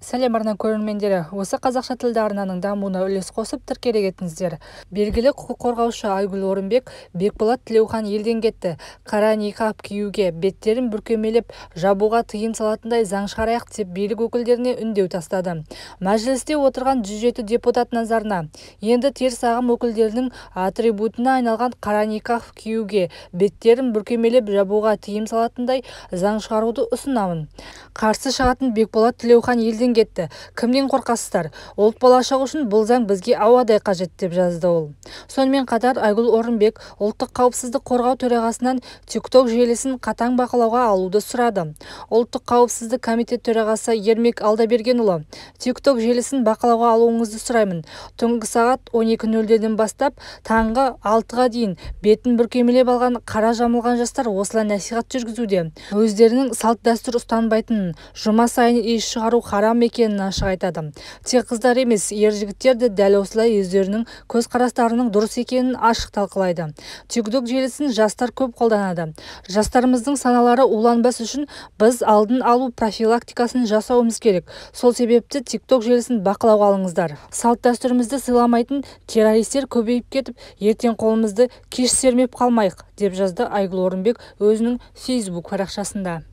Сәлем, арна көрермендері! Осы қазақша тілді арнаның дамуына үлес қосып, тіркеле кетіңіздер. Белгілі құқық қорғаушы Айгүл Орынбек «Бекболат Тілеухан елден кетті. Қара никап киюге, беттерін бүркемелеп жабуға тыйым салатындай заң шығарайық», – деп билік өкілдеріне үндеу тастады. Мәжілісте отырған 107 депутат назарына «Енді теріс ағым өкілдерінің атрибутына айналған қара никап киюге, беттерін бүркемелеп жабуға тыйым салатындай заң шығаруды ұсынамын. Қарсы шығатын Бекболат Тілеухан елден кетті. Кімнен қорқасыздар? Ұлт болашағы үшін бұл заң бізге ауадай қажет», – деп жазды ол. Сонымен қатар Айгүл Орынбек ұлттық қауіпсіздік қорғау төрағасынан TikTok желісін қатаң бақылауға алуды сұрады. «Ұлттық қауіпсіздік комитет төрағасы Ермек Алдабергенұлы, TikTok желісін бақылауға алуыңызды сұраймын. Түнгі сағат 12:00-ден бастап таңғы 6-ға дейін бетін бүркемелеп алған, қара жамылған жастар осылай насихат жүргізуде. Өздерінің салт-дәстүр ұстанбайтынын, жұма сайын иіс шығару харам екенін ашық айтады. Тек қыздар емес, ер жігіттер де дәл осылай өздерінің көзқарастарының дұрыс екенін ашық талқылайды. TikTok желісін жастар көп қолданады. Жастарымыздың саналары уланбас үшін біз алдын алу профилактикасын жасауымыз керек. Сол себепті TikTok желісін бақылауға алыңыздар. Салт-дәстүрімізді сыйламайтын террористер көбейіп кетіп, ертең қолымызды кеш сермеп қалмайық», – деп жазды Айгүл Орынбек өзінің Facebook парақшасында.